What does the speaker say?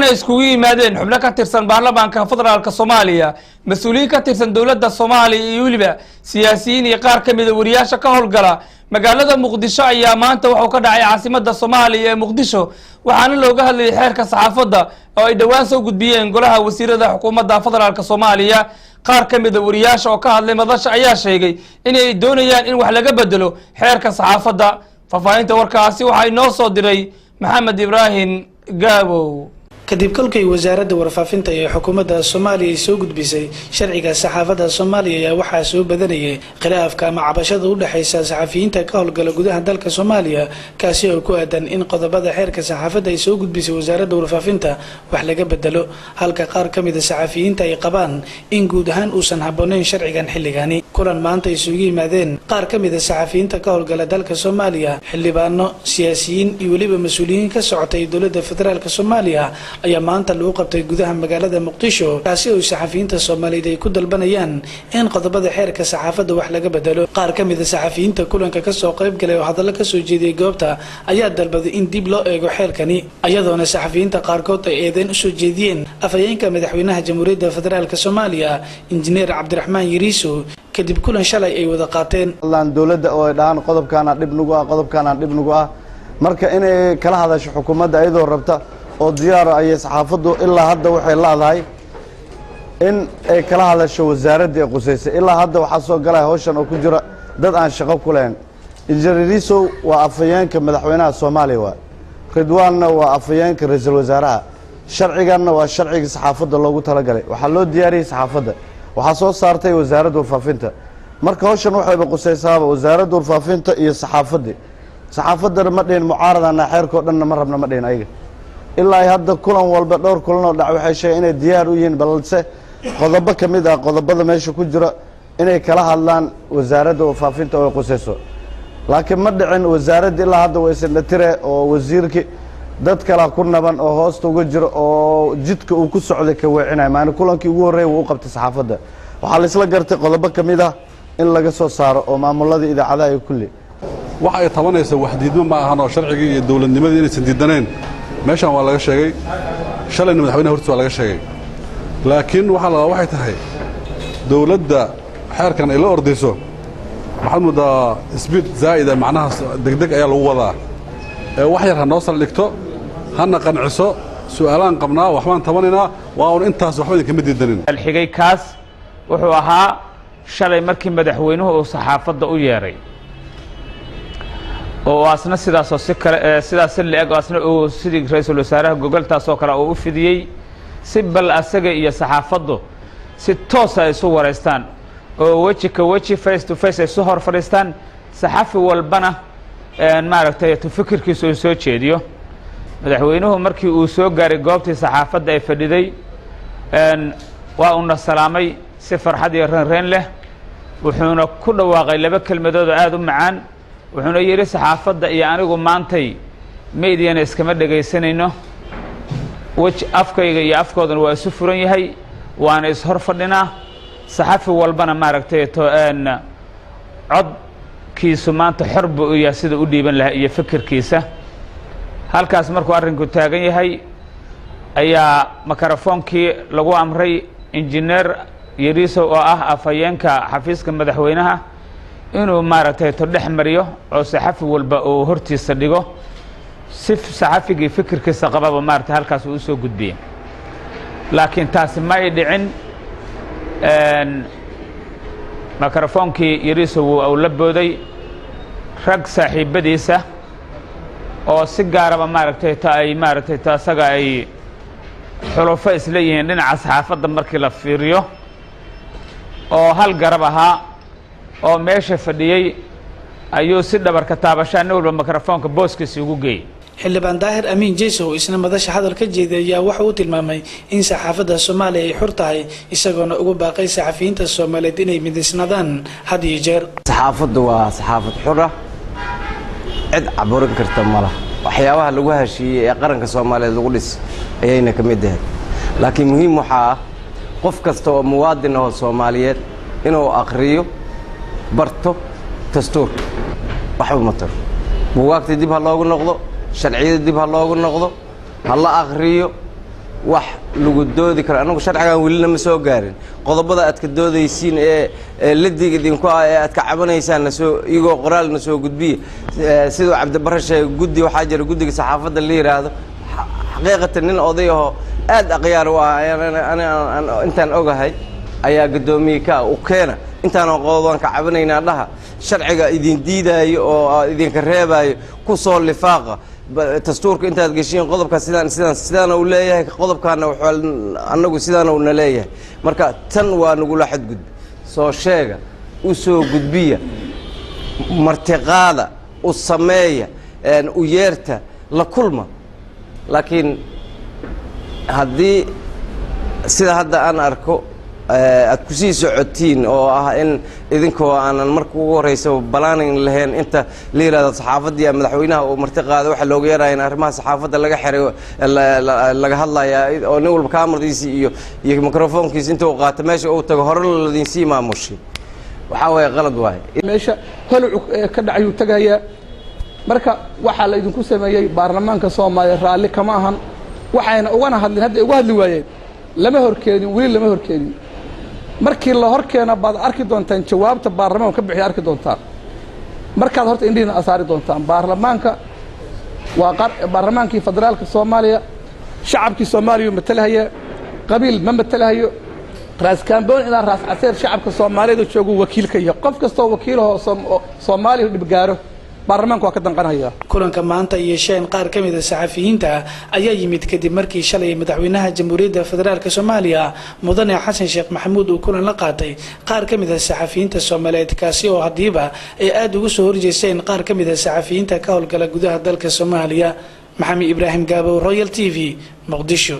ay iskugu yimaadeen xubno ka tirsan baarlamaanka federaalka Soomaaliya, mas-uuliyiin ka tirsan dowladda Soomaaliya iyo weliba siyaasiyiin iyo qaar ka mida wariyaasha ka howlgala magaalada Muqdisho ayaa maanta wuxuu ka dhacay caasimada Soomaaliya ee Muqdisho, waxaana looga hadlayay xeerka saxaafadda oo ay dhowaan soo gudbiyeen golaha wasiirada xukuumadda federaalka Soomaaliya. Qaar ka mida wariyaasha oo ka hadlay madasha ayaa sheegay inay doonayaan in wax laga bedelo xeerka saxaafadda. Faahfaahinta warkaasi waxaa inoo soo diray Maxamed Ibraahim Gaabow. Kadib kolkay Wasaaradda Warfaafinta ee xukuumadda Soomaaliya ay soo gudbisay sharciga saxaafadda Soomaaliya ayaa waxaa soo badanayay khilaafka ama cabashada u dhexaysa saxafiyiinta ka howlgala gudaha dalka Soomaaliya, kaasi oo ku aadan in qodobada xeerka saxaafadda ay soo gudbisay Wasaaradda Warfaafinta wax laga bedelo, halka qaar ka mida saxafiyiinta ay qabaan in guud ahaan uusan habbooneyn sharcigan xilligani. Kulan maanta isugu yimaadeen qaar ka mida saxafiyiinta ka howlgala dalka Soomaaliya, xildhibaano, siyaasiyiin iyo weliba mas-uuliyiin ka socotay dowladda federaalka Soomaaliya ayaa maanta lagu qabtay gudaha magaalada Muqdisho, kaasi oo saxafiyiinta Soomaaliyeed ay ku dalbanayaan in qodobada xeerka saxaafadda wax laga bedelo. Qaar ka mida saxafiyiinta kulanka kasoo qayb galay oo hadallo kasoo jeediyey goobta ayaa dalbaday in dib loo eego xeerkani, iyadoona saxafiyiinta qaarkood ay eedeyn usoo jeediyeen afhayeenka madaxweynaha Jamhuuriyadda Federaalka Soomaaliya, Injineer Cabdiraxmaan Yariiso, kadib kulan shalay ay wada qaateen. Dowladda oo ay dhahaan qodobkaana dhib nagu ah, qodobkaana dhib nagu ah, marka inay kala hadasho xukuumadda iyadoo rabta oo diyaara ayay saxaafaddu ilaa hadda waxay leedahay in ay kala hadasho wasaaraddii ay qusaysay. Ilaa hadda waxaa soo galaya hawshan oo ku jira dad aan shaqo ku lahayn. Injineer Yariisow waa afhayeenka madaxweynaha Soomaaliya, waa Ridwaanna waa afhayeenka ra-iisul wasaaraha. Sharciganna waa sharcigii saxaafadda loogu talagalay, waxaa loo diyaariyey saxaafadda, waxaa soo saartay Wasaaradda Warfaafinta. Marka hawshan waxayba qusaysaaba Wasaaradda Warfaafinta iyo saxaafaddii. Saxaafaddana ma dhihin mucaaradana, xeerkao dhanna ma rabna ma dhihin ayaga. Ilaa ay hadda kulan walba, dhowr kulan oo dhac, waxay sheegeen inay diyaar u yihiin, balse qodobo ka mid ah qodobada meesha ku jira inay kala hadlaan Wasaaradda Warfaafinta oo ay qusayso. Laakiin ma dhicin, wasaaradda ilaa hadda waysan dhatire oo wasiirki dad kalaa ku naban oo hoosta uga jiro oo jidka uu ku socday ka weecinaya. Maalin kulankii ugu horreeya wuu u qabtay saxaafadda, waxaa la isla gartay qodobo ka mid ah in laga soo saaro oo maamuladii idaacadaha iyo kulli. Waxa ay tabanaysa wax diidmo ma ahan oo sharcigii iyo dowladnimadii inaysan diidaneen meeshan waa laga sheegay, shalayna madaxweynaha hortiis waa laga sheegay. Laakiin waxaa la waxay tahay dowladda xeerkan ay la ordayso waxaad mooddaa speed zaa'ida, macnaha degdeg ayaa lagu wadaa. Ee wax yar ha noo saldhigto, hana qanciso, su'aalaan qabnaa, waxbaan tabanaynaa, waa un intaas, waxba idinkama diidanin. Xigay kaas wuxuu ahaa shalay markii madaxweynuhu uu saxaafadda u yeedhay oo asna sidaasoo si kale, sidaas si la-eg, asna uu sidii ra-iisul wasaaraha gogoltaasoo kale uu u fidiyey si bal asaga iyo saxaafaddu si toosa ay isu waraystaan oo weji ka weji, face to face, ay isu hor fadhiistaan, saxafi walbana maaragtay fikirkiisa uu soo jeediyo. Madaxweynuhu markii uu soo gaaray goobtii saxaafadda ay fadhiday, waa uuna salaamay si farxad iyo reenreen leh, wuxuuna ku dhawaaqay laba kelmadood oo aada u macaan. Wuxuuna yidhi: "Saxaafadda iyo anigu maantay meydiyana iskama dhegaysanayno, wej afkayga iyo afkoodana waa isu furan yahay, waana ishor fadhinaa, saxafi walbana maaragtay to codkiisu maanta xor buu u yahay sida u dhiiban lahaa iyo fikirkiisa." Halkaas markuu arrinku taagan yahay ayaa mikrofoonkii lagu amray Injineer Yariisow oo ah afhayeenka xafiiska madaxweynaha inuu maaragtay to dhex mariyo oo saxafi walba uu hortiisa dhigo, si saxafigii fikirkiisa qababa maaragtay halkaas uu usoo gudbiyey. Laakiin taasi ma ay dhicin. Mikrofoonkii Yariisow uu la booday rag saaxiibbadiisa oo si gaaraba maaragtay ta ay maaragtay ta asaga ay xulufo isla yihiin dhinaca saxaafadda markii la fiiriyo, oo hal garab ahaa oo meesha fadhiyey ayuu si dhabarka taabashaa nin walba mikrofoonka booskiisa ugu geeyey. Xildhibaan Daahir Amiin Jesow isna madasha hadal ka jeeday ayaa waxa uu tilmaamay in saxaafadda Soomaaliya ay xur tahay, isagoona ugu baaqay saxafiyiinta Soomaaliyeed inay midisnadaan had iyo jeer. Saxaafaddu waa saxaafad xur ah, cid caburin karta ma laha. Waxyaabaha lagu heshiiyey ee qaranka Soomaaliyeed lagu dhis ayayna ka mid ahayd. Laakiin muhiim waxaa ah qof kasta oo muwaadin ahoo Soomaaliyeed inuu akhriyo, barto dastuurka. Waxba ma taro, buugaagta dib ha loogu noqdo, sharciyada dib ha loogu noqdo, ha la akhriyo. Wax lagu doodi karo annagu sharcigan welina ma soo gaarin. Qodobada aad ka doodaysiin ee ladiga idinku ah ee aad ka cabanaysaan nasoo iyagoo qoraal na soo gudbiya. Siduu Cabdibarre sheegay, guddi waxaa jira guddiga saxaafadda la yidhaahdo. Xaqiiqatan nin oday ahoo aad akhyaar u ah intaan ogahay ayaa guddoomiye ka u keena. Intaanoo qodob ka cabanaynaa dhaha, sharciga idin diidaayo oo idinka reebaayo ku soo lifaaqa. Dastuurka intaad geshiin, qodobka sidaan sidaan sidaana uu leeyahay, qodobkaana wuxuu annagu sidaana uuna leeyahay. Marka tan waa nagula xadgudbi, soo sheega, u soo gudbiya, martiqaada u sameeya, u yeerta, la kulma. Laakiin haddii sida hadda aan arko aad kusii socotiin oo ah in idinkoo aanan marka ugu horeysa planning lahayn, inta la yihahdo saxaafaddii madaxweynaha uu marti qaada, waxaa looga yeeraya in arrimaha saxaafadda laga xiray laga hadlayaa, oo nin walba kaamaradiisi iyo microfoonkiisi inta uu qaato meesha uu tago hore ladinsii maamushay, waxaa waaye qalad waaye. Meesha holucu ka dhacayuu tagayaa. Marka waxaa la idinku sameeyey baarlamaanka Soomaaliya raalli kama ahan, waxayna ugana hadlin hadda uga hadli waayeen lama horkeenin, weli lama horkeenin. Markii la hor keeno baad arki doontaan jawaabta baarlamaanka ka bixiya, arki doontaan markaad horta indhihiina asaari doontaan. Baarlamaanka waa baarlamaankii federaalka Soomaaliya, shacabkii Soomaaliya matalahaya, qabiil ma matalahayo. Raas Kaamboon ilaa Raas Caseer shacabka Soomaaliyeed oo joogu wakiilka yahay. Qof kastoo wakiilahoo Soomaaliya dhib gaaro, baarlamaanka waa ka danqanaya. Kulanka maanta yeesheen qaar ka mid a saxafiyiinta ayaa yimid kadib markii shalay madaxweynaha Jamhuuriyadda Federaalka Soomaaliya, Mudane Xasan Sheekh Maxamuud, uu kulan la qaatay qaar ka mid a saxafiyiinta Soomaaliyeed, kaasi oo haddiiba ay aada ugu soo horjeesteen qaar ka mid a saxafiyiinta ka howlgala gudaha dalka Soomaaliya. Maxamed Ibraahim Gaabow, Royal TV, Muqdisho.